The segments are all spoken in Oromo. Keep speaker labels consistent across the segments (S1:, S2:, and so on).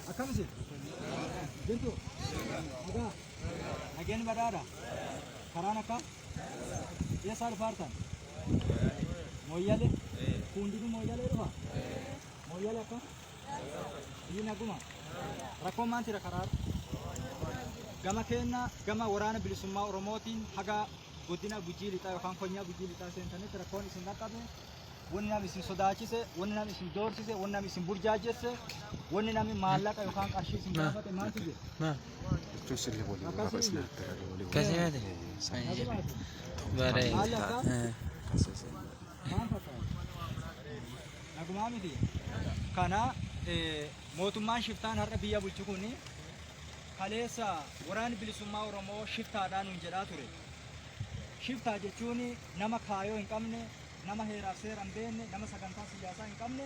S1: Akkam isin? Jirtu? Nagaa? Nageenyi badhaadha? Karaan akkam? Eessaa dhufaartan? Mooyyale? Hundinuu Mooyyalee dhufa? Mooyyale akkam? Biyyi naguma? Rakkoon maal jira karaa? Gama keenna gama waraana bilisummaa Oromootiin haga godina Gujii Lixaa yookaan konyaa Gujii Lixaa seentanitti rakkoon isin dhaqqabe, wanni namni isin sodaachise, wanni namni isin doorsise, wanni namni isin burjaajesse, wanni namni maallaqa yookaan qarshii isin gaafate maaltu jira?
S2: Akkasumatti. Bare.
S1: Haalli akka? Maal fakkaata? Nagumaa miti. Kana mootummaan shiftaan har'a biyya bulchu kun kaleessa waraanni bilisummaa Oromoo shiftaadhaa nuun jedhaa ture. Shiftaa jechuun nama kaayoo hin qabne, nama heeraaf seera hin beekne, nama sagantaa siyaasaa hin qabne,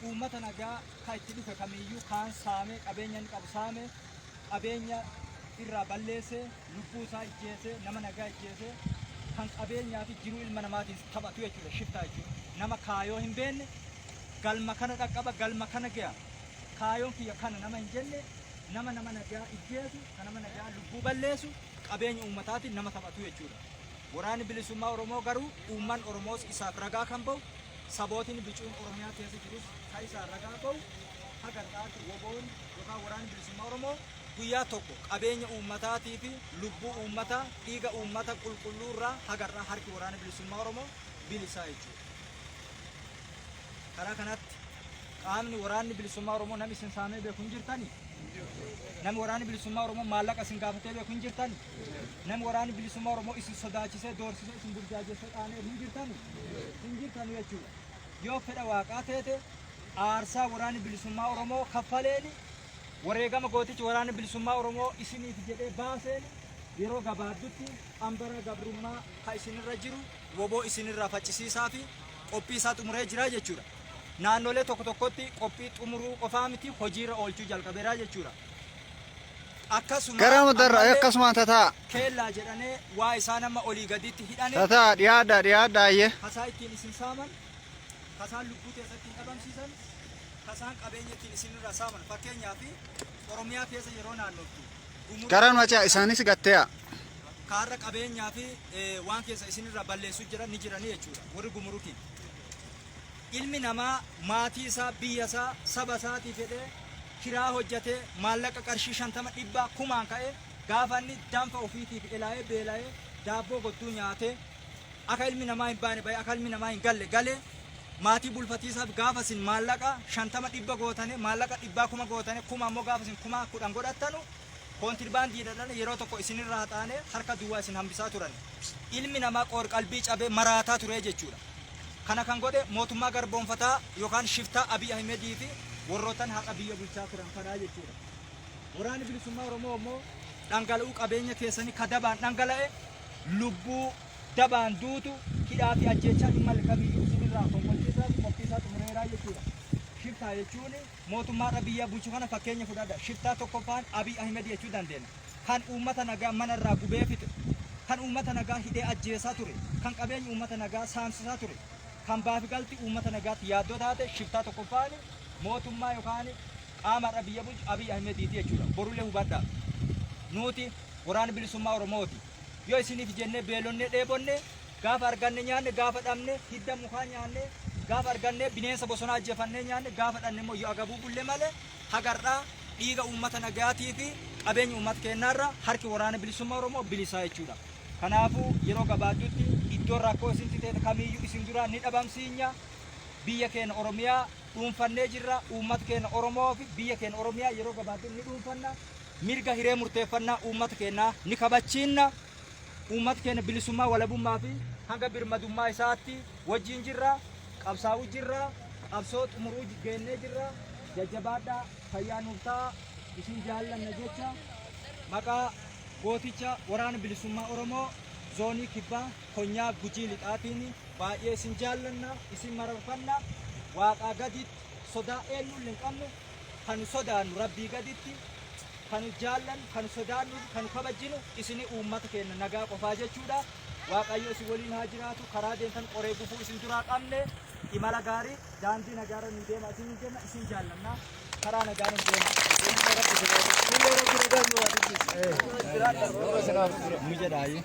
S1: uummata nagaa ka itti dhufe kamiyyuu kaan saamee, qabeenya inni qabu saame, qabeenya irraa balleesse, lubbuu isaa ijjeese, nama nagaa ijjeese, kan qabeenyaa fi jiruu ilma namaatiin taphatu jechuudha shiftaa jechuun. Nama kaayoo hin beekne, galma kana dhaqqaba, galma kana ga'a, kaayoon kiyya kana nama hin jenne, nama nama nagaa ijjeesu, kan nama nagaa lubbuu balleessu, qabeenya uummataatiin nama taphatu jechuudha. Waraanni bilisummaa Oromoo garuu uummanni Oromoos isaaf ragaa kan bahu, sabootiin bicuun Oromiyaa keessa jirus kan isaan ragaa bahu, haga har'aatti WBOn yookaan waraanni bilisummaa Oromoo guyyaa tokko qabeenya uummataatii fi lubbuu uummataa, dhiiga uummata qulqulluu irraa haga har'aa harki waraana bilisummaa Oromoo bilisaa jechuudha. Karaa kanatti qaamni waraanni bilisummaa Oromoo namni isin saamee beeku hin jirtani? Namni waraanni bilisummaa Oromoo maallaqa isin gaafatee beeku hin jirtani? Namni waraanni bilisummaa Oromoo isin sodaachisee, doorsisee, isin burjaajessee dhaanee hin jirtani? Hin jirtanu jechuudha. Yoo fedha waaqaa teete aarsaa waraanni bilisummaa Oromoo kaffaleeni, wareegama gootichi waraanni bilisummaa Oromoo isiniif jedhee baaseen, yeroo gabaabdutti qambara gabrummaa ka isinirra jiru woboo isinirraa faccisiisaa fi qophii isaa xumuree jira jechuudha. Naannolee tokko tokkotti qophii xumuruu qofaa miti, hojiirra oolchuu jalqabeera jechuudha. Akkasuma
S3: Gara mudarra
S1: ammallee
S3: akkasumaan tataa.
S1: Keellaa jedhanee waa isaan amma olii gaditti hidhane
S3: Tataa dhiyaadha dhiyaadha ayyee.
S1: Kasaa ittiin isin saaman, kasaan lubbuu teessa ittiin dhabamsiisan, kasaan qabeenya ittiin isinirraa saaman, fakkeenyaaf Oromiyaa keessa yeroo naannoftu gumuruka
S3: Gara macaa isaanis gattee'a.
S1: Kaarra qabeenyaa fi waan keessa isinirraa balleessu jiran ni jiranii jechuudha warri gumurukii. Ilmi namaa maatii isaa, biyya isaa, saba isaatiif jedhee kiraa hojjatee maallaqa qarshii 50, dhibbaa, kumaan ka'ee gaafa inni danfa ofiitiif elaa'ee beela'ee daabboo godduu nyaatee akka ilmi namaa hin baane bahee, akka ilmi namaa hin galle galee maatii bulfatiisaaf, gaafa isin maallaqa 50, 100 gootane, maallaqa dhibbaa 1000 gootane, kuma ammoo gaafa isin 10,000 godhattanu koontirbaandiidhaan yeroo tokko isinirraa haxaanee harka duwwaa isin hambisaa turan. Ilmi namaa qoor qalbii cabee maraataa ture jechuudha. Kana kan godhe mootummaa garboomfataa yookaan shiftaa Abiy Ahimedii fi warrootan har'a biyya bulchaa turan kanaa jechuudha. Waraanni bilisummaa Oromoo immoo dhangala'uu qabeenya keessanii ka dabaan dhangala'e, lubbuu dabaan duutu, hidhaa fi ajjeechaa hin malle kamiyyuu isinirraa konkolchiisaa fi qophii isaa xumureeraa jechuudha. Shiftaa jechuun mootummaa har'a biyya bulchu kana fakkeenya fudhadha. Shiftaa tokkoffaan Abiy Ahimed jechuu dandeenya. Kan uummata nagaa mana irraa gubee fixe, kan uummata nagaa hidhee ajjeesaa ture, kan qabeenya uummata nagaa saamsisaa ture, kan baafi galti uummata nagaatti yaaddoo taate, shiftaa tokkoffaan mootummaa yookaan qaama har'a biyya bulchu Abiy Ahimediiti jechuudha. Borullee hubadhaa. Nuti waraana bilisummaa Oromooti. Yoo isiniif jennee beelonnee dheebonne, gaafa arganne nyaanne, gaafa dhabne hidda mukaa nyaanne, gaafa arganne bineensa bosonaa ajjeefannee nyaanne, gaafa dhabne immoo yoo agabuu bulle malee hagar'aa dhiiga uummata nagaatii fi qabeenya uummata keenyaarra harki waraana bilisummaa Oromoo bilisaa jechuudha. Kanaafuu yeroo gabaabduutti iddoon rakkoo isintti ta'e kamiyyuu isin duraa ni dhabamsiinya. Biyya keenya Oromiyaa dhuunfannee jirra. Uummata keenya Oromoo fi biyya keenya Oromiyaa yeroo gabaabduutti ni dhuunfanna. Mirga hiree murteeffannaa uummata keenyaa ni kabachiinna. Uummata keenya bilisummaa, walabummaa fi hanga birmadummaa isaatti wajjin jirra. Qabsaa'uu jirra. Qabsoo xumuruu geennee jirra. Jajjabaadhaa, fayyaa nuuf ta'a. Isin jaallanna jecha maqaa gooticha waraana bilisummaa Oromoo zoonii kibbaa konyaa Gujii Lixaatiin baay'ee isin jaallanna, isin mararfanna. Waaqaa gaditti sodaa eenyullee hin qabnu. Kan sodaannu Rabbii gaditti, kan jaallannu, kan sodaannu, kan kabajjinu isini uummata keenya nagaa qofaa jechuudha. Waaqayyo isin waliin haa jiraatu. Karaa deemtan qoree gufuu isin duraa qabne, imala gaarii, daandii nagaarra nu deema isin jenna, isin jaallanna. Karaa nagaa nu deema. Nu jedhaayi.